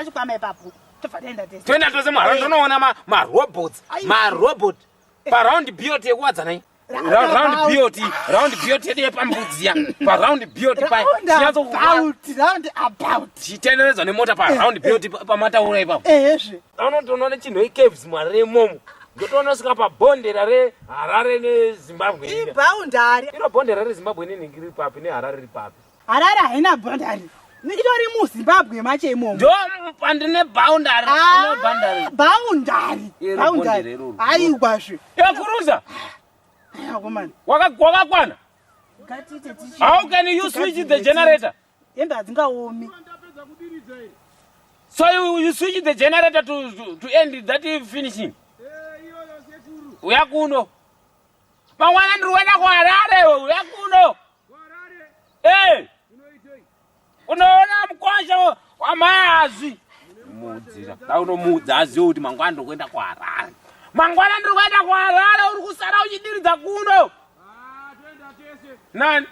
pachikwama ipapo tobva taenda tese. Toenda tose muHarare tonoona marobots. Marobot. Paround biot yekuwadzana iyi. Round biot, round biot yedu yepambudziya. Paround biot pa. Round about. Tichitenderedzwa nemota paround biot pamataura ipapo. Ehezve. Unotoona chinhu caves muHarare imomo. Ndotoona svika pabhondera reHarare neZimbabwe. Iboundary. Iro bhondera reZimbabwe nenhingi riri papi neHarare riri papi? Harare haina boundary. Itori muZimbabwe macho imomo. Ndo pandine boundary. Ah, boundary. Boundary. Aiwazve. Yakuruza. Akomana. Wakakwana. Ngatiite tichi. How can you switch the generator? Hembe hadzingaomi. So you switch the generator to end that finishing. Uya kuno. Mangwana ndiri kuenda kuHarare, uya kuno. Eh. Unoona mukwasha wamai Mudzira. Da unomuudza azive kuti mangwana ndiri kuenda kuHarare. Mangwana ndiri kuenda kuHarare, uri kusara uchidiridza kuno. Nani?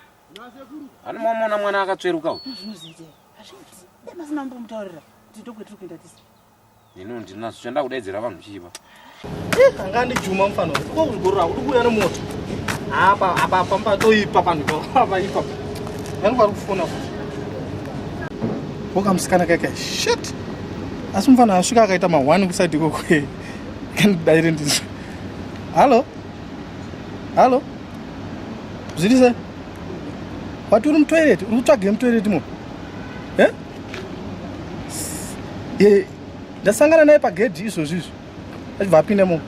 Anomona mwana akatsveruka uyu. Zvinozoita. Hazviiti. Dai masina kumbomutaurira kuti ndokwetiri kuenda tese. Nini ndinazo chanda kudaidzira vanhu chiipa. Anga ndijuma mfana. Uko kuzvigorora uri kuuya nemoto. Apa apa pamba toipa panhu apa ipa. Vangu vari kufona futi. Woka musikana kaka shit. Asi mfana asvika akaita ma 1 kuside ikoko. Kandidaire ndizvo. Hello. Hello. Zviri sei? Wati uri mutoilet, uri kutsvagei mutoilet imo? Eh? Ye, ndasangana naye pagedhi izvozvi izvi. Achibva apinda mo.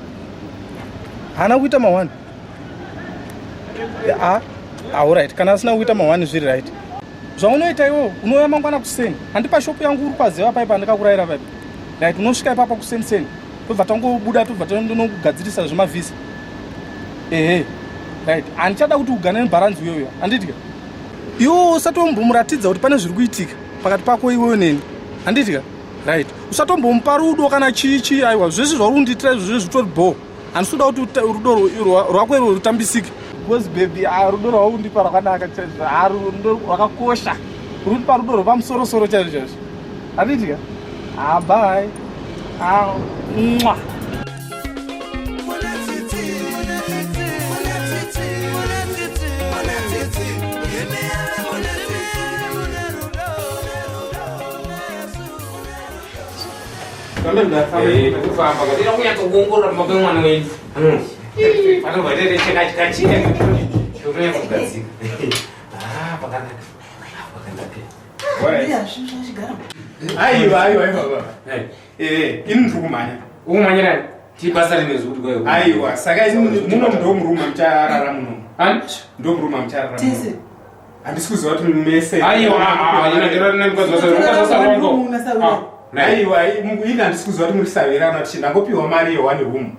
Haana kuita ma 1. Ah, all right. Kana asina kuita ma 1 zviri right. Zvaunoita iwewe, unouya mangwana kuseni. Handi pashopu yangu uri paziva paipa andikakurayira paipa. Right, unosvika ipapa kuseni seni. Tobva tangobuda tobva tandonogadzirisa zvemavhisa. Ehe. Right. Handichada kuti ugane nebharanzi uyoyo. Handiti ka? Iwe usatombomuratidza kuti pane zviri kuitika pakati pako iwewe neni. Handiti ka? Right. Usatombomupa rudo kana chii chii aiwa. Zvese zvauri kundiitira izvo zvese zvitori bho. Handisi kuda kuti rudo rwako irwo rutambisike. Because baby, ah, rudo rwauri kundipa rwakanaka chaizvo. Ah, rudo rwakakosha. Uri kundipa rudo rwepamusoro soro chaizvo chaizvo. Handiti ka? Ah, bye. Ah, mwah. Kufamba katira kunyatsokuongorora pamba pemwana wedu. Panobva chekachikachika chotonyatso kugadzika. Ah, pakanaka. Pakanaka. Aiwa, aiwa, aiwa, baba. Eh, ini ndiri kumhanya. Ukumhanyira ti basa rine zvekuti kwayo. Aiwa, saka ini muno ndo murume mucharara muno. Ani? Ndo murume mucharara muno. Tese. Handisi kuziva kuti mese. Aiwa, ina ndiro rine mukadzi wasa, mukadzi wasa wangu. Aiwa, ini handisi kuziva kuti muri saverana kuti ndangopiwa mari ye one room.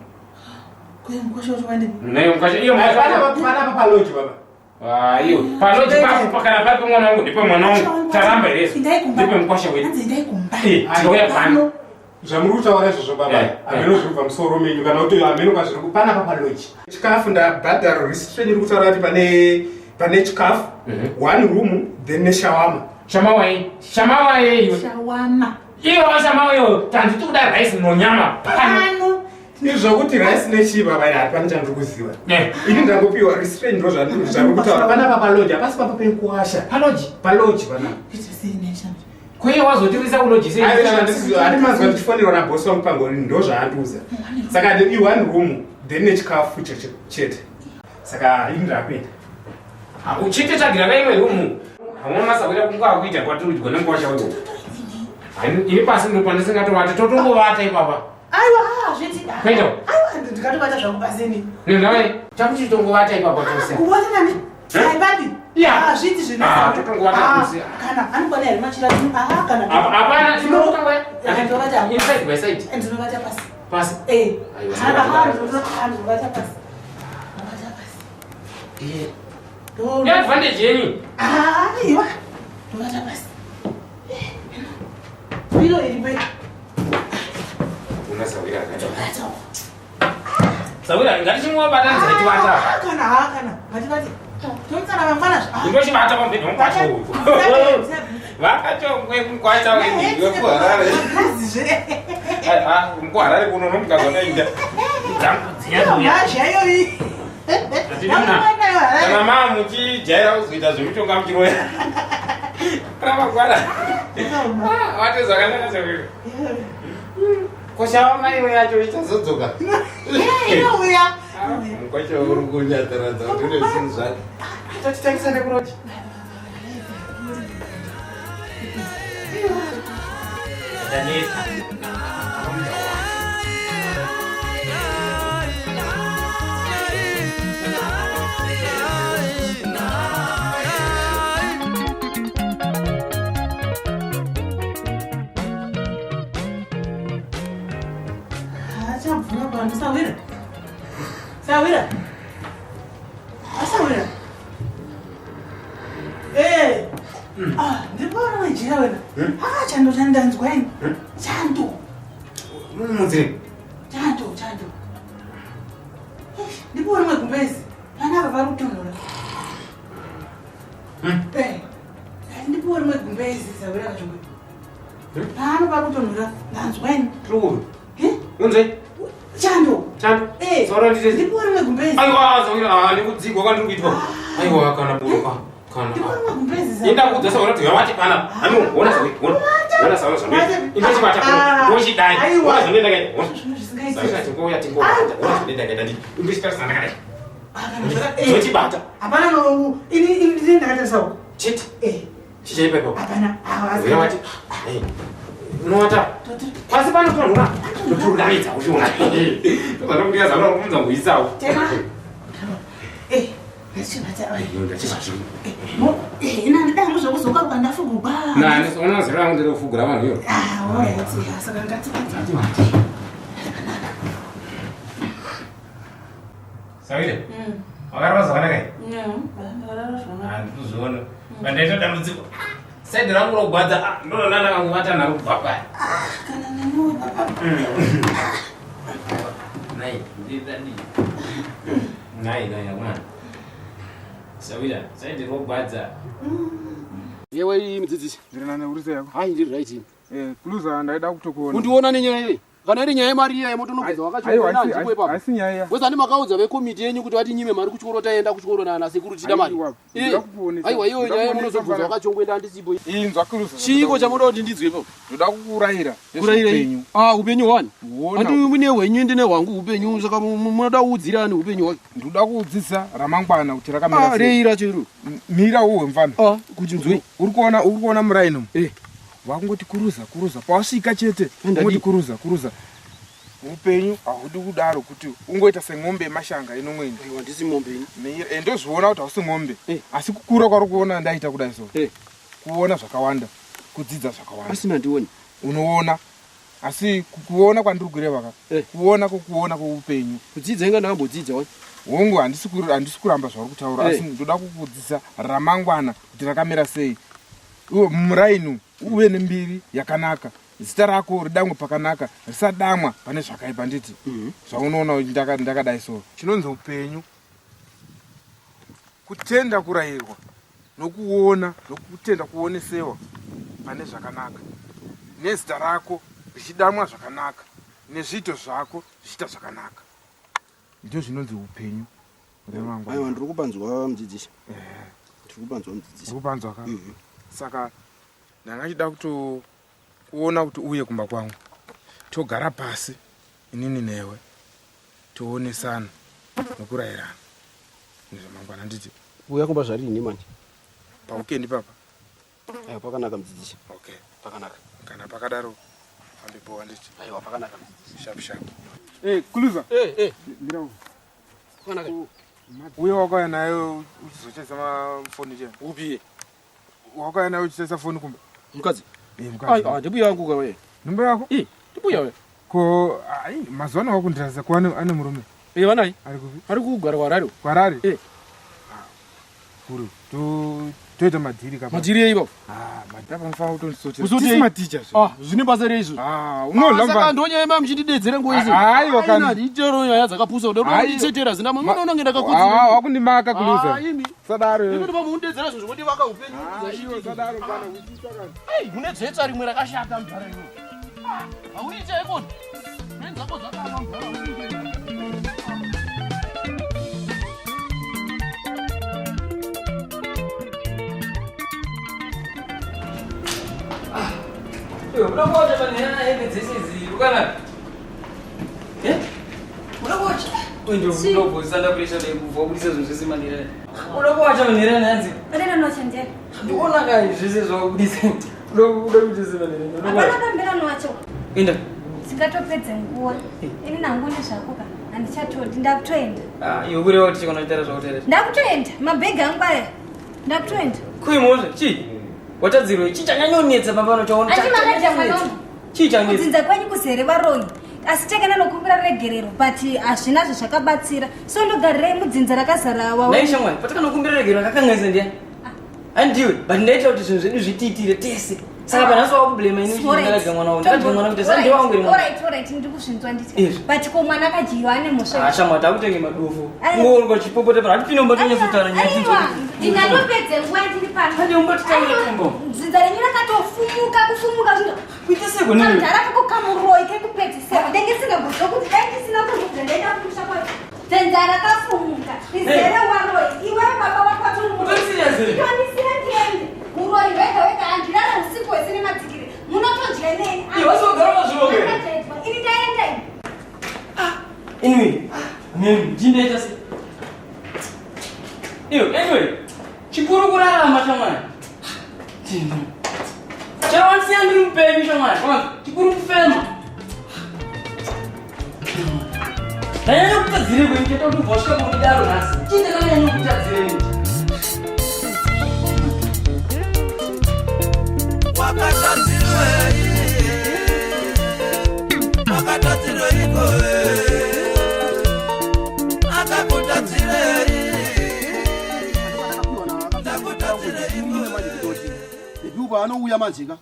Nayo mukadzi, iyo mukadzi. Panapa paloji baba. Aiwa, paloji papo kana pari pemwana wangu ndipo mwana wangu. Taramba here izvo? Ndipo mukwasha wedu. Eh, tinouya pano. Zvamuri kutaura izvozvo baba, hameno zviri kubva musoro menyu kana kuti hameno kwazviri panapa paloji. Chikafu ndabhadhara receipt renyu iri kutaura kuti pane pane chikafu, one room then neshawama. Shamawa iyi. Shamawa iyi. Shawama. Iyo shamawa iyo tanzi tikuda rice nonyama pano. Izvo kuti rice nechii baba iri hapana chandiri kuziva. Ini ndangopiwa receipt ndo zvandiri kutaura. Panapa paloji, hapasi papa pekuwasha. Paloji? Paloji panapa. Kweye wazotirisa kuloji sei? Handi manzwa ndichifonerwa nabosi wangu pangori ndo zvaandiudza. Saka i one room then nechikafu chete. Saka ini ndakuenda. Uchite tsvagira kaimwe room. Hamuna masakuita kunga kuita kwatiri kudya nemukwasha wedu. Ini pasi ndo pandisingatovati totongovata ipapa. Aiwa, hazviti. Kuenda. Aiwa, ndikatovata zvangu pasini. Nendai, takuti tongovata ipapa tose. Kuvata nani? Ai papi. Yeah. Hazviti zvino. Ah, totongovata tose. Kana anokwana here machira ah kana. Hapana, tinotanga. Ndinovata. Inside by side. Ndinovata pasi. Pasi. Eh. Aiwa. Ndinovata pasi. Ndinovata pasi. Eh. Yeah, advantage yenyu. Ah, aiwa. Ndinovata pasi. Pilo iri pe. Una sawira akati. Sawira ngatichimwabatanidza tivata. Kana ha kana. Ngativate. Tomutsana mangwana. Ndochibata pamubhedha wemukwacho uyu. Vakachongwe mukwacha wedu wekuHarare. zve. Mukuharare kuno nomukazwa ndainda. Dzangu dziya dziya. Mhazha iyoyi. Kana maa muchijaira kuzoita zvemitonga muchiroya. Ramangwana. Wate zvakanaka chaizvo. Koshawa mai yacho ichazodzoka. Inouya. Mukwacho uri kunyataradza kuti une zvinhu zvake. Totitangisa nekuroti. Ndaneta. Achabvuma pano sawira. Sawira. Asawira. Eh. Ah, ndipona wejira wena. Ah, chando chandanzwa ini. Chando. Mudziri. Chando, chando. Ndipona magumbezi. Panapa pari kutonhora. Eh. Ndipona magumbezi sawira kachongwe. Pano pari kutonhora. Ndanzwa ini. True. Eh? Unze. Chando. Chando. Eh. Sora ndite. Ndipona magumbezi. Aiwa, zaura ah nekudzigwa kwandiri kuitwa. Aiwa kana buruka. Kana. Ndipona magumbezi. Enda kudza saura kuti wati pana. Ano, ona sauri. Ona. Ona saura sauri. Inde chibata kuno. Ndochidai. Ona zvinoenda kaita. Ona. Saura tingoya tingoya. Ona zvinoenda kaita ndi. Inde chitarisa ndakadai. Ndochibata. Hapana no ini ini ndine ndakatarisawo. Chete. Eh. Chichaipa ipapo. Hapana. Uya wati. Eh. Unovata. Pasi pano tonhora. Totururamidza uchiona. Tozana kuti yazana kumunza kuisawo. Tema. Eh. Ndachibata. Ndachibata. Eh. Mo eh ina ndida kuzokuzoka kwandafugugwa. Nani ona zera rangu ndiri kufugura vanhu iyo. Ah, alright. Saka ngatibata. Sawire. Wakarara zvakanaka here? No, ndakarara zvakanaka. Handikuzviona. Pandaita dambudziko. Saidi rangu rogwadza. Ah, Ndinoona ndakangobata naro kubva paya. Kana neniwo baba. Nai, ndidadi. Nai, nai, akomana. Sawira, saidi rogwadza. Yewe mudzidzisi. Ndiri nani uri sei yako? Hai ndiri right ini. Eh, Kuluza ndaida kutokuona. Kundiona nenyaya iyi. Kana iri nyaya yemari iya yemotonobvunza Aiwa, wakachokona haisi- ndipo ipapo. haisi nyaya iya. Wezani makaudza vekomiti yenyu kuti vatinyime mari kuchikoro taenda kuchikoro nana sekuru tichida mari. Aiwa, Eh, ndoda kukuonesa. Aiwa iyo Ndoda nyaya kukuonesa yemunozobvunza fana. wakachongwenda handisipo. Inzwa Kuluza. Chiiko chamunoda kuti ndidzwe ipapo? Ndoda kukurayira. Kurayira nezveupenyu. Ah, upenyu hwani? Uona. Handi mune hwenyu ndine hwangu upenyu saka munoda kuudzirani upenyu hwacho. Ndoda kukudzidzisa ramangwana kuti rakamira Ah, sei. rei racho iro. Mira uwe mfana. Ah, kuti nzwe. Uri kuona uri kuona muraini umu? Eh. Wakungoti kuruza kuruza. Pawasvika chete Ndadii? ungoti kuruza kuruza. Upenyu hahudi kudaro kuti ungoita semombe yemashanga inomwenda. Aiwa ndisi mombe ini. Mira, eh, ndozviona kuti hausi mombe. Eh. Asi kukura kwari kuona ndaita kudai so. Eh. Kuona zvakawanda, kudzidza zvakawanda. Asina ndioni. Unoona. Asi kuona kwandiri kureva ka. Eh. Kuona kukuona kweupenyu. Kudzidza inga ndakambodzidza wani. Hongu handisi handisi kuramba zvauri kutaura Eh. asi ndoda kukudzidzisa ramangwana kuti rakamira sei. Iwe muraini uve nembiri yakanaka. Zita rako ridamwe pakanaka, risadamwa pane zvakaipa nditi. Zvaunoona ndakadai so. Chinonzi upenyu kutenda kurayirwa nokuona nokutenda kuonesewa pane zvakanaka nezita rako richidamwa zvakanaka nezviito zvako zvichiita zvakanaka ndizvo zvinonzi upenyu remangwana Aiwa ndiri kupanzwa mudzidzisi. Ndiri kupanzwa mudzidzisi. uri kupanzwa ka saka ndanga chida kuto kuona kuti uye kumba kwangu togara pasi inini newe toonesana nokurayirana nezvamangwana nditi Uya kumba zvarini manje? paukendi papa Aiwa pakanaka mudzidzisi. okay Pakanaka. kana pakadaro fambe powa nditi Aiwa pakanaka mudzidzisi. sharp sharp Eh, kuluza Eh eh. mira Pakanaka. uye wakauya nayo uchizochaisa mafoni chena Upi? wakauya nayo uchichaisa foni kumba Mukadzi. Eh, mukadzi Aiwa ndibuya wangu kawe. nhumba yako Eh, ndibuya we. ko ai mazuva ano wakundirasa ko ane murume Eh vanai. ari kupi Ari kugara kwarari. kwarari Eh. kuru toita madhiri kapa Madhiri ei baba. ah madhiri apa unofanira kutondisotera Kusotei? tisi maticha zve Ah, zvine basa rei izvo? ah Ah, saka unohla ndonyaya yema muchindidedzera nguva yese. Ah, aiwa kana. Aina, nditero nyaya dzakapusa kudaro. Aiwa. Nditsetera zina mwe munoona ngenda ah kakudzira. wakundimaka kuluza Ah, imi. sadaro Ndinoti pamundedzera zvinhu zvondivaka upenyu. Ah, iwe sadaro kana uchiita kana Ei, mune dzvetsa rimwe rakashata mudhara iro. Hauite ikona. Brain dzako dzakafa mudhara. Iwe unokocha manhera hembe dzese idzi ukanaka. Eh? Unokocha. Uyu ndio unobvisa pressure nekubva kubudisa zvinhu zvese manhera. Unokocha manhera hanzi. Panena nocha ndiani? Ndikuona kai zvese zvakubudisa. Unokuda kuti zvese manhera. Hapana pambera nowacho. Enda. Singatopedze nguva. Ini nangu nezvako ka. Handichatodi ndakutoenda. Ah, iwe kureva kuti chikona chitara zvakutera. Ndakutoenda. Mabhegi angu aya. Ndakutoenda. Kuimhosva chii? Watadzirwei? Chii chanyanyonetsa pamba pano chaona? Ati makadya mwana wangu. Chii chanetsa? Kudzinza kwenyu kuzere varoyi. Asi takana nokumbira regerero but hazvina zvazvakabatsira. So ndogarirei mudzinza rakazara wawe. Nhai shamwari, patakanokumbira regerero akakanganisa ndiani? Handiwe, but ndaita kuti zvinhu zvedu zvitiitire tese. Saka panhasi wakublema ini kuti ndakadya mwana wangu. Ndakadya mwana kuti sandi wangu iri mwana. Alright, alright, ndiri kuzvinzwa nditya. Izvi. But ko mwana akadyiwa ane mhosva. Ah, shamwari, takutenge madofo. Aiwa. Ungoonekwa uchipopota pano. Hatipinde mumba tonyatsotaura nyaya Aiwa, tinzwe. ndingatopedze nguva ndiri pano. Hadi umba titaure Aiwa, kumba. Dzinza renyu rakatofumuka, kufumuka zvino. Kuita seko newe. Kamudhara kako kamuroyi kekupedzisira. Ndenge ndisingambozwa kuti dai ndisina kuzobva ndaenda kumusha kwacho. Dzinza rakafumuka. Rizere waroyi. Iwe baba wako watori muroyi. Utori serious here? Itonisira ndiende. Muroyi wega wega handirara usiku hwese nemadzikiri. Munotodya neni. Iwe wasogara pazvirongo here? Ndakajaidzwa. Ini ndaenda ini. Anyway, mimi ndindaita se. Iyo, anyway, chikuru kurarama shamwari. Chino. Chero wanisiya ndiri mupenyu shamwari. Kwanza, chikuru kufema. Ndanyanya kutadzire kwenyu chete kuti ubva wasvika pakundidaro nhasi. Chii ndakanyanya kutadzire ini? Wakatadzirweiko? Akakutadzirei? Ndakutadzirei? Bebi anouya manje ka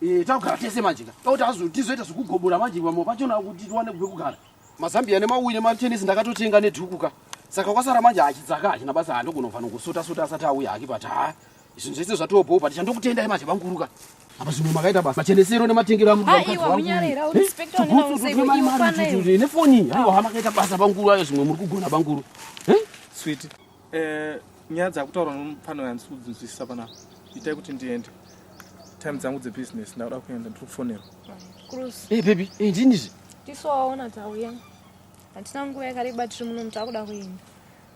Eh, takugara tese manje ka kauti azo tizoita zvekugobora manje vamwe pachona kuti tiwane kwekugara mazambia nemauyi nematenisi ndakatotenga nedhuku ka saka kwasara manje achidzaka hachina basa handogonobva nongosota sota asati auya hake but ha zvinhu zvese zvatobhoba tichandokutendai manje vanguruka apa zvimwe makaita basa machenesero nematengero Aiwa, munyarira, urespect wanena useko, iwe kwana iwe. nefoni aiwa ha makaita basa banguru ayo zvimwe muri kugona banguru Sweet. Eh, nyaya dzakutaurwa nomupano handisi kudzinzwisisa panapa. Itai kuti ndiende. Time dzangu dzebusiness ndakuda kuenda ndiri kufonerwa. Cruz, Eh, baby, eh, ndinizvi tisu waona tauya. Hatina nguva yakareba tiri muno takuda kuenda.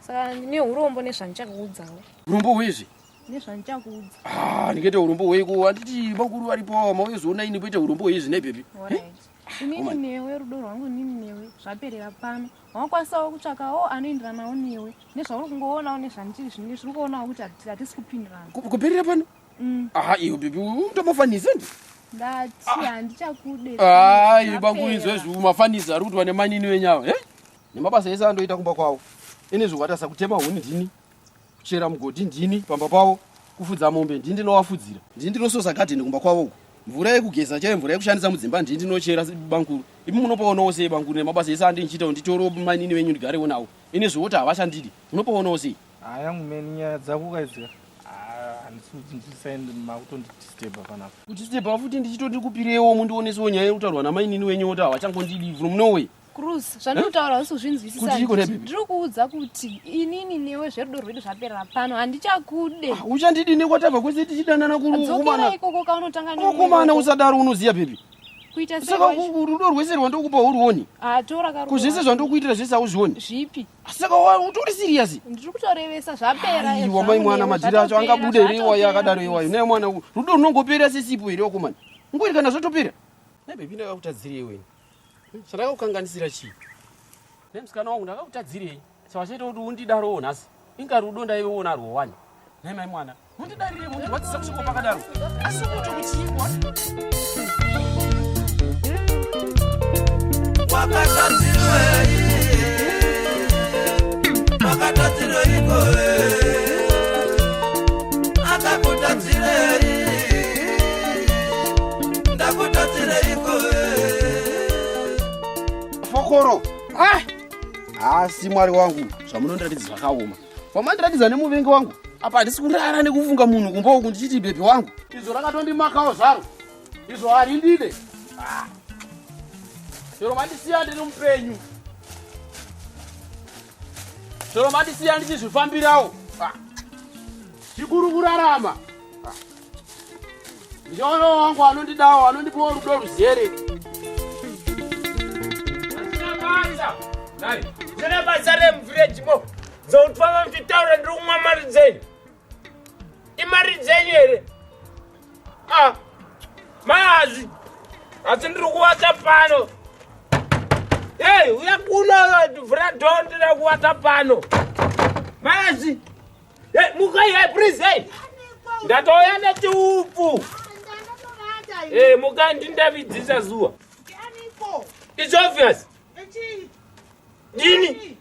Saka ndine urombo nezvandichakuudzawo. urombo hwezvi Nezvandichakuudza. Ah, ndingaite urombo hweiko handiti vakuru varipo mauyezoona ini poita urombo hwezvi nai baby Alright. Inini newe rudo rwangu inini newe zvaperera pano. Wakwanisawo kutsvakawo anoenderanawo newe. Nezvauri kungoonawo nezvandiri zvinenge zviri kuonawo kuti hatisi kupindirana. Kuperera pano? Aha, iwe baby utomafanisa ndi Ndati handichakude. ai banguru izvezvi mafanisa ari kuti vane manini wenyawo e nemabasa ese andoita kumba kwavo ine zvokatasa kutema huni ndini kuchera mugodhi ndini pamba pavo kufudza mombe ndini ndinovafudzira ndini ndinososa gadheni kumba kwavo uko mvura yekugeza chaiyo mvura yekushandisa mudzimba ndini ndinochera banguru imi munopaonawo sei banguru nemabasa ese andinchiita nditorewo manini venyu ndigarewo nawo ine zvekuti havachandidi munopaonawo sei Haya mumeni nyaya dzako kaidzika. Ah, handisi kudzinzwisisa ende makutondidisturba panapa. Kudisturba futi ndichitoti kupirewo mundionesewo nyaya yekutaurwa namainini wenyu kuti havachangondidi from nowhere. Cruz, zvandikutaura hausi kuzvinzwisisa. Kuti iko nebaby? Ndiri kuudza kuti inini newe zverudo rwedu zvaperera pano handichakude. Uchandidini kwatabva kwese tichidanana Dzokera kurukomana. ikoko kaunotanga Kokomana usadaro unoziya baby. Kuita sei Saka wacho? rudo rwese rwandokupa uruoni. Ah, tora karudo. Ko zvese zvandokuitira zvese hauzvioni. Zvipi? Saka utori serious. Ndiri kutorevesa zvapera. Iwa mai mwana madhiri acho angabude here iwayo akadaro iwayo. Naye mwana rudo runongopera sesipo here wakomana. Ngwiri kana zvatopera. Naye baby ndakakutadzirei iwe. Chandakakukanganisira chii? Naye musikana wangu ndakakutadzirei? Saka chaita kuti undidarowo nhasi. Inga rudo ndaivewo narwo wani. Naye mai mwana, mundidarire mundirwadzisa kusvika pakadaro. Asi kuti kuchiikwa. Wakatadzirwei? Wakatadzirweiko? Akakutadzirei? Ndakutadzireiko? Fokoro. Ah! Asi mwari wangu, zvamunondiratidza zvakaoma. Wamandiratidza nemuvengi wangu. Apa handisi kurara nekufunga munhu kumba uku ndichiti bhebhi wangu. Izvo rakatondimakawo zvaro. Izvo harindide. Ah. Chero mandisiya ndiri mupenyu. Chero mandisiya ndichizvifambirawo. Ah. Chikuru kurarama. Ah. Ndichaona wangu anondidawo anondipawo rudo ruzere. Ndine basa remuvhireji mo dzokufamba muchitaura ndiri kumwa mari dzenyu. Imari dzenyu here? Ah, mazvi asi ndiri kuvata pano. Hey, uya kuno vhura door ndiri kuvata pano. Mazvi. Hey, mukai hey, please hey. Ndatouya nechiupfu. Hey, mukai ndindavidzisa zuva. It's obvious. Ndini.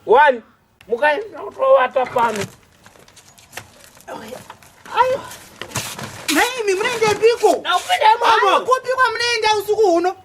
One. Mukai ndakutovata pano. Ayo. Nhaimi munoendepiko? Ndakupinda imomo. Kupi kwamunoenda usiku huno?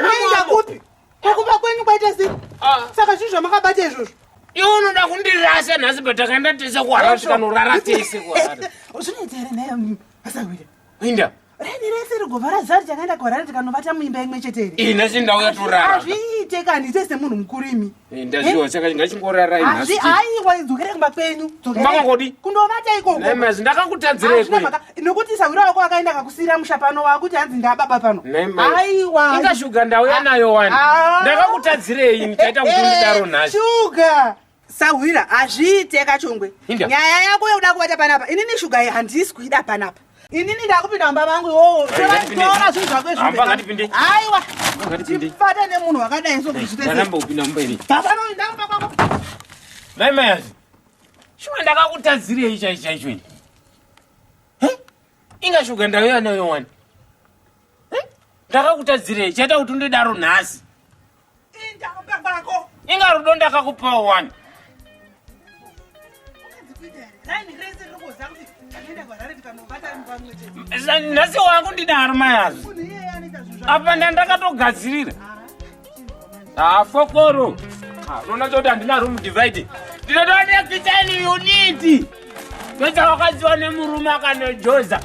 Munoenda kupi? Kukuba kwenyu kwaita sei? Ah. Saka zvii zvamakabata izvozvo? Iwe unoda kundirasa nhasi but takaenda tese kuHarare tikanorara tese kuHarare. Zvinoita here nhai asahwira? Inda. Reni rese rigobva razara takaenda kuHarare tikanovata muimba imwe chete here? Ii nhasi ndauya torara. Hazviite kani tese munhu mukuru imi. Eh, Ndazviwa saka ngachingorara Hazvi nhasi. aiwa dzokere kumba kwenyu. Dzokere. Kumba kwakodi? Kundovata ikoko. Nhai mazi ndakakutadzirei Hazvina kwe. mhaka. Nokuti sahwira wako akaenda akakusiyira musha pano wakuti hanzi ndababa pano. Nhai mai. Aiwa. Inga shuga ndauya nayo wani. Ah. Ndakakutadzirei ndichaita kuti undidaro nhasi. Shuga. Sahwira hazviite kachongwe. Inda. Nyaya yako yekuda kuvata panapa. Inini shuga iyi handisi kuida panapa. Inini ndakupinda mumba mangu iwowo. Ai, ngatipinde. Tora zvinhu zvako izvi. Hamba, ngatipinde. Aiwa. Ngatipinde. Chifata nemunhu wakadai so kuzvite. Ndaramba kupinda mumba ini. Baba no ndamba kwako. Mai mayazi. Shuwa ndakakutadzirei chaicho chaicho ini. He? Inga shuga ndauya nayo wani. He? Ndakakutadzirei chaita kuti undidaro nhasi. Inda kumba kwako. Inga rudo ndakakupawo wani. Nhasi wangu ndidaro mayazi. Apa ndandakatogadzirira. Ah, fokoro. Ah, unoona kuti handina room divide. Ndinotoda kitchen unit. Toita wakaziwa nemurume akanojoza.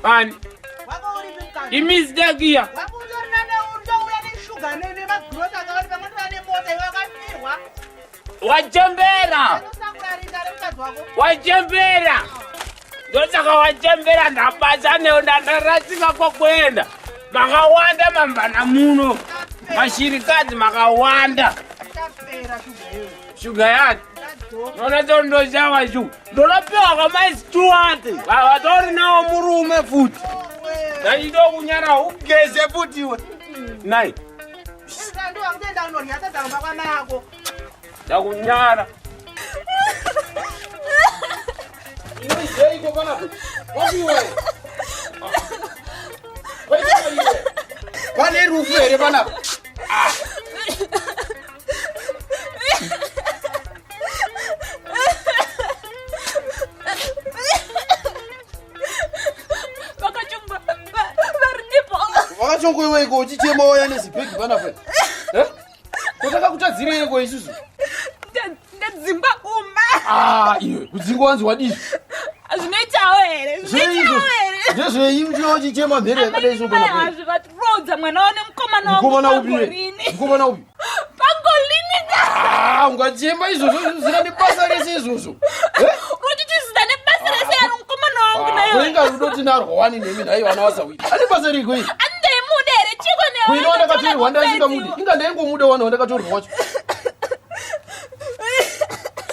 Ani? Imistake iya. Wachembera. Wachembera. Ndosaka wachembera ndabasa newe ndandarasika kwakuenda. Makawanda mambana muno. Mashirikadzi makawanda. Shuga yati. Nona tondoshawa shuga. Ndonopiwa kwamai Stuart. Vatori nawo murume futi. Ndachidokunyara ugeze futi iwe. Nai. Ndakunyara. Inoizeiko panapa? Wapiwe. Pane rufu here panapa? Vakachongwa vari ndipo. Wakachongwa iweiko uchichema wauya nezibhegi panapa? Eh? Kotakakutadzireiko isusu? Ndadzingwa kumba. Ah, iwe kudzingwa wanzi wadii? Zvinoitawo here? Zvinoitawo here? Ndezvei uchiwa uchichema mhere yakadai so panapa? Hazvi vatiroodza mwana wa nemukomana wangu Mukomana upi? pangolini. Mukomana upi? Pangolini ka. Ah, ungachema izvozvo zvisina nebasa rese izvozvo. Unotiti zvisina nebasa rese ari mukomana wangu Ah, nayo. kuinga rudo tinarwo wani nemi nhai vana vasawiri. Ane basa riko iri? Andaimuda here chiko newe? Kuina wandakatorerwa ndaisingamudi. Inga ndaingomuda wani wandakatorerwa wacho.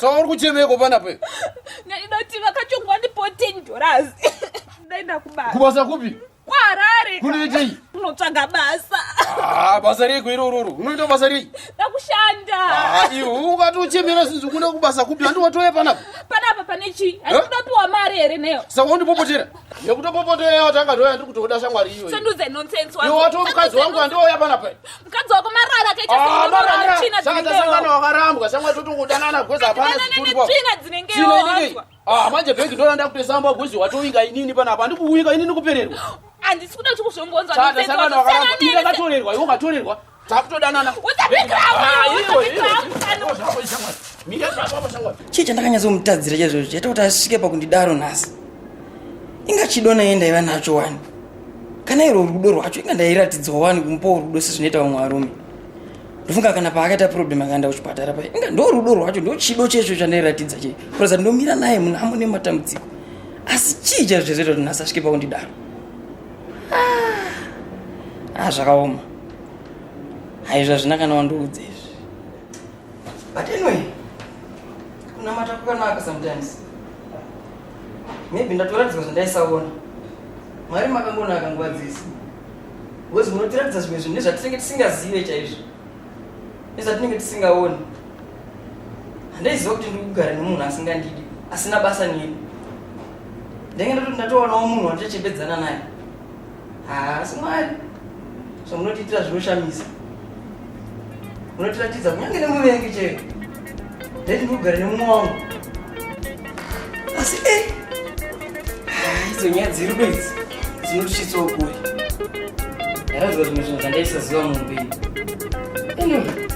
Saka uri kuchemeko panapa? Ndinoti vakachongwa ndipo 10 dollars. Ndaenda kubasa. Kubasa kupi? KwaHarare. Kunoitei? Kunotsvaga basa. Ah, basa reiko irororo? Unoita basa rei? Ndakushanda. Ah, iwe ungatochemera zvinhu kuenda kubasa kupi? Handi watouya panapa. Panapa pane chii? Handinopiwa mari here neyo? Saka undipopotera. Nekutopopotera watanga ndoya ndiri kutoda shamwari iyoyo. Sanduze nonsense Iwe watoo mukadzi wangu andouya panapa. Mukadzi wako marara akaita Ah, marara. tsvina Saka tasangana wakarambwa, shamwari totongodanana gweza hapana Danana zvitori papo. netsvina dzinenge Tsvina iwe inenge wanzwa. Ah, manje bhegi ndona ndakutoisamba gwezi watoinga inini panapa. Handikuwinga inini kupererwa. Handisi kuda kuti kuzvongonzwa Saka nonsense tasangana wacho. wakarambwa. Siyana Ini ndakatorerwa, iwe ukatorerwa. Takutodanana. Usapikira Ah, wangu, iwe, usapikira iwe. wangu pano. Zvako, shamwari. Mira zvako apa, shamwari. Chii chandakanyatsomuttadzira chaizvozvo chaita kuti asvike pakundidaro nhasi? Inga chido naye ndaiva nacho wani. Kana iro rudo rwacho inga ndairatidzawo wani kumupawo rudo sezvinoita vamwe varume. Ndofunga kana paakaita problem akaenda kuchipatara paye inga ndo rudo rwacho ndo chido checho chandairatidza che. Kuratidza ndomira naye munhu amune matambudziko. Asi chii chaizvo chazoita kuti nhasi asvike pakundidaro? Ah, ah zvakaoma. Haizvo hazvina kana wandiudza izvi. But anyway, kunamata kwakanaka sometimes. Maybe ndatoratidzwa zvandaisaona. Mwari makangonaka nguva dzese. Because munotiratidza zvimwe zvinhu nezvatinenge tisingazive chaizvo. Nezvatinenge tisingaoni. Handaiziva kuti ndiri kugara nemunhu asingandidi, asina basa neni. Ndenge ndototi ndatowanawo munhu wandichachembedzana naye. Haasi Mwari. Zvamunotiitira zvinoshamisa. Munotiratidza kunyange nemuvengi chero. Ndaiti ndikugara nemumwe wangu. Asi eh idzo nyaya dzerudo idzi dzinotisvitsawo kure. Ndaradzwa zvimwe zvinhu zvandaisaziva muupenyu. Anyway,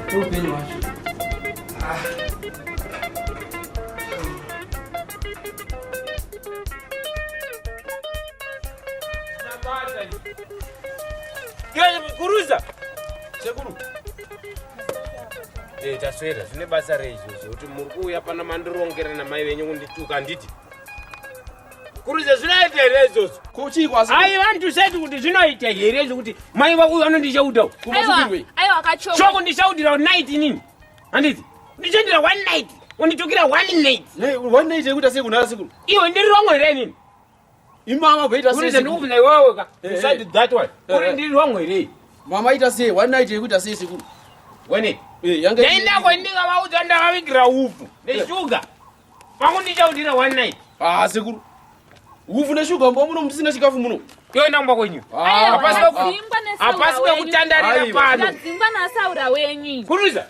ndoupenyu hwacho. Ah. Kuruza. Sekuru. Eh, taswera zvine basa rei izvozvo kuti muri kuuya pano mandirongera namai venyu kundituka handiti? Kuruza zvinoita here izvozvo? Ko chii kwasi? Ai vantu said kuti zvinoita here izvo kuti mai vako vanondishauda. Aiwa, aiwa kachongo. Shoko ndishaudira night inini. Handiti? Ndichaendera one night. Unditukira one night. Ne, one night yekuita sei kunhara sekuru? Iwe ndiri wrong here inini? Imama kuita sei? Uri ndikubvunza iwewe ka. Eh, You said eh. that one. Eh, Uri eh. ndiri wrong here? Mama ita sei? One night yekuita sei sekuru? One night. Eh, yange Ndaendako ndikavaudza ndakavigira upfu neshuga. Pangu ndichaudira one night. Ah, sekuru. Upfu neshuga mbo muno musina chikafu muno. Iwe ndangwa kwenyu. Ah, Hapasi ah, hapasi pekutandarira Aiwa. pano. Ndadzingwa nasaura wenyu. Kuruza.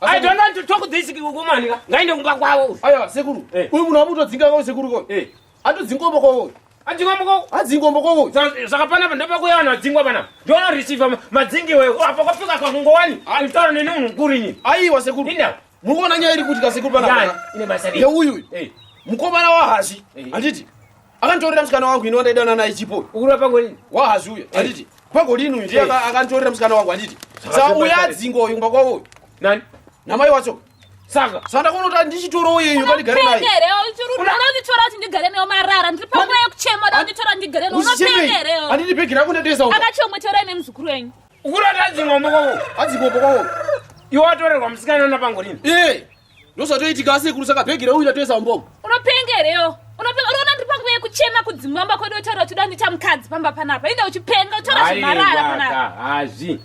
I don't want to talk this woman. Ngaende kumba kwavo. Aiwa, sekuru. Eh. Uyu munhu amutodzinga kwawo sekuru ko. Eh. Atodzingwa mbo kwawo. Adzingwa mbo Adzingwa mbo kwawo. Saka panapa ndopakuya vanhu vadzingwa panapa. Ndiona receiver madzingiwe. Apa kwafika kwakungowani. Alitaura neni munhu mukuru inini. Aiwa sekuru. Inda. Muri kuona nyaya iri kuitika sekuru Yani, panapa. ine basa rei? Yeuyu uyu. Eh. Mukomana waHazvi. Eh. Handiti. Akanditorera musikana wangu ino wandaidana naye chipo. Ukuru pangolini. Wahazvi uyu. Handiti. Pangolini uyu ndiye Eh. akanditorera musikana wangu handiti. Saka Saka uyu basa rei? adzingwa uyu kumba kwavo uyu. Nani? Namai wacho. Saka. Saka ndakuona kuti ndichitorawo iyeyu kandigare naye. Unopenga here? Unonditora kuti ndigare newe marara. Ndiri panguva yekuchema uda kunditora ndigare newe. Unopenga here? Handiti bhegi rako ndatoisa uko. Akachomwe torai nemuzukuru wenyu. Ukuru adzingwa mbo kwavo. Adzingwa mbo kwavo. Iwe watorerwa musikana napangolini. Eh. Ndozvatoitika sekuru saka bhegi reuyu ndatoisa mumbomo. Unopenga here? Unopenga unoona ndiri panguva yekuchema kudzimba kwedu otaura kuti uda kundiita mukadzi pamba panapa. Inde uchipenga utaura zvemarara panapa. Hazvi.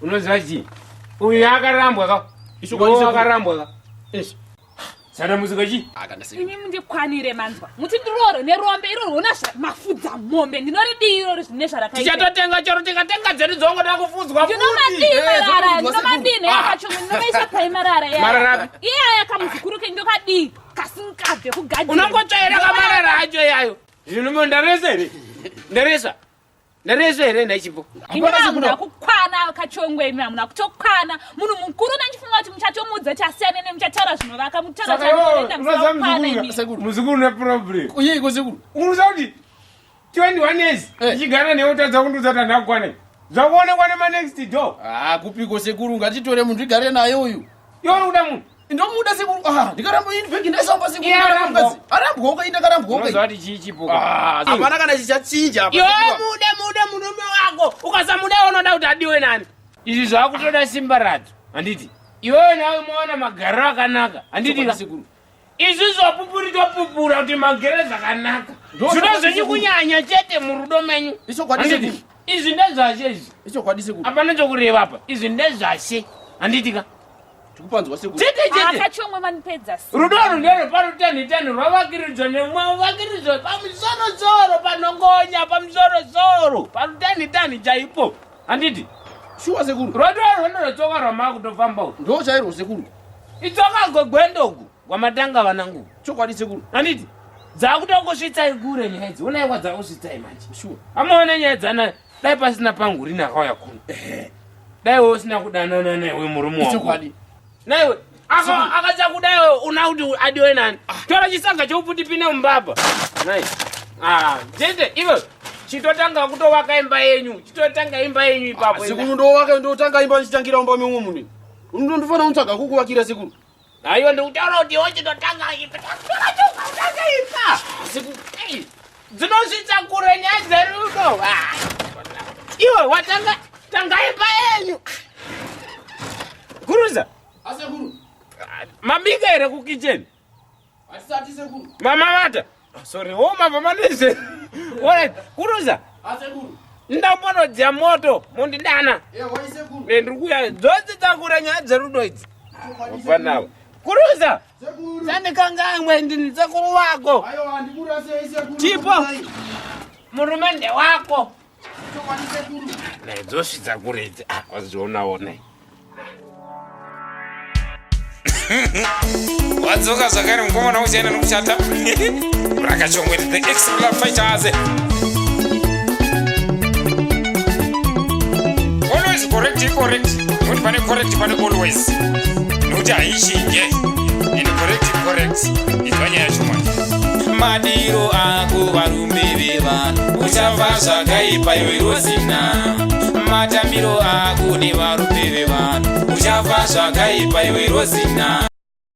Unoziva chii? Uyu akarambwa ka. Ichokwadi Iwe sekuru. akarambwa ka. Yes. Sana muzika chii? Imi mundikwanire manzwa. Muti ndiroro nerombe iroro rona mafudza mombe. Ndinoridii iroro zvine zvarakaita. Tichatotenga chero tikatenga dzedu dzongoda kufudzwa futi. Ndinomadii Eh, marara, dzinofudzwa sekuru. ndinomadii neyakachomwe ndinomaisa pai marara iyaya. Marara api? Iyaya kamuzukuru kenyu ndokadii kasingabve kugadzira. Unongotsvaira kamarara acho iyayo. Zvino ndaresa here? Ndaresa. Ndaresa here ndachipo? Imi hamuna kukwana kachongwe imi hamuna kutokwana. Munhu mukuru nandifunga kuti muchatomuudza kuti asiyane nemi muchataura zvinovaka mutaura chamunoenda musina kukwana imi. Sekuru. Muzukuru une problem. Uyeiko sekuru. Unoziva kuti 21 years Eh. ichigara newe utadza kundiudza kuti handina kukwana. Zvakuonekwa nema next door. Ah, kupiko sekuru ngatitore munhu tigare naye uyu. Iwe uri kuda munhu. Ndomuda sekuru. Ah, ndikaramba ini bhegi ndaisamba sekuru. Iye arambwa. Mukadzi. Arambwa uko inde karambwa uko. Unoziva kuti chii chipo? Ah, hapana kana chichachinja apa. Iwe mude mude murume wako ukasamuda unoda kuti adiwe nani? Izvi zvakutoda simba radzo handiti? Iwewe nawe maona magariro akanaka handiti? Chokwadi sekuru. Izvi zvapupuri topupura kuti magere zvakanaka. Ndo Zvino chokwadi zvenyu sekuru. kunyanya chete murudo menyu. Ichokwadi Handiti? sekuru. Izvi ndezvashe izvi. Ichokwadi sekuru. Hapana chokureva apa. Izvi ndezvashe. Handiti ka? Tikupanzwa sekuru. Chete chete. Akachomwe manipedza simba. Rudo urwu nderweparutanhitani rwavakiridzwa nemwavakiridzwa pamusorosoro panongonya pamusorosoro parutanhitani chaipo handiti Shuwa sekuru. rwado rwendo rwetsoka rwamakutofamba uku Ndo chairwo sekuru. itsoka gwegwendogu gwamatanga vanangu Chokwadi sekuru. handiti dzakutongosvitsai kure nyaya idzi onai kwadzakusvitsai manje Shuwa. amaona nyaya dzana dai pasina pangu rini akauya kuno dai we usina kudanana newe murume wako Ichokwadi. naiwe akachakuda iwe una kuti adiwe nani tora chisaga choupfuti pine mumbapa nai Ah, chete iwe Chitotanga kutovaka imba yenyu. Chitotanga imba yenyu ipapo. Ah, sekuru ndovaka ndotanga imba ndichitangira mumba memumwe munhu. Ndinofanira kutsvaga kukuvakira sekuru. Aiwa ndikutaura kuti iwe chitotanga imba. Tanga imba. Sekuru. Dzinosvitsa kure nyaya dzerudo. Ah. Iwe watanga tanga imba yenyu. Guruza. Asekuru. Mabika here kukitchen? Hatisati sekuru. Mama vata. Oh, sorry, wo mama maneze. Alright, kuruza. Asekuru. Ndambonodziya moto mundidana. Eh, wai sekuru. Eh, ndiri kuya dzose dzakura nyaya dzerudo idzi. Wafanawo. Kuruza. Sekuru. Sandikangamwe ndini sekuru wako. Aiwa, ndikurasei sekuru. Chipo. Murume ndewako. Chokwadi sekuru. Dzosvitsa kure idzi. Ah, wazvionawo nei. Wadzoka zvakare mukomana uchaenda nokuchata rakachongweti the extra fighters always correct correct nokuti pane correct pane always nokuti haichinje and correct correct inzwa nyaya yacho manje Madiro ako varume vevanhu uchafa zvakaipa iwe Rosina. Matambiro ako nevarume vevanhu uchafa zvakaipa iwe Rosina.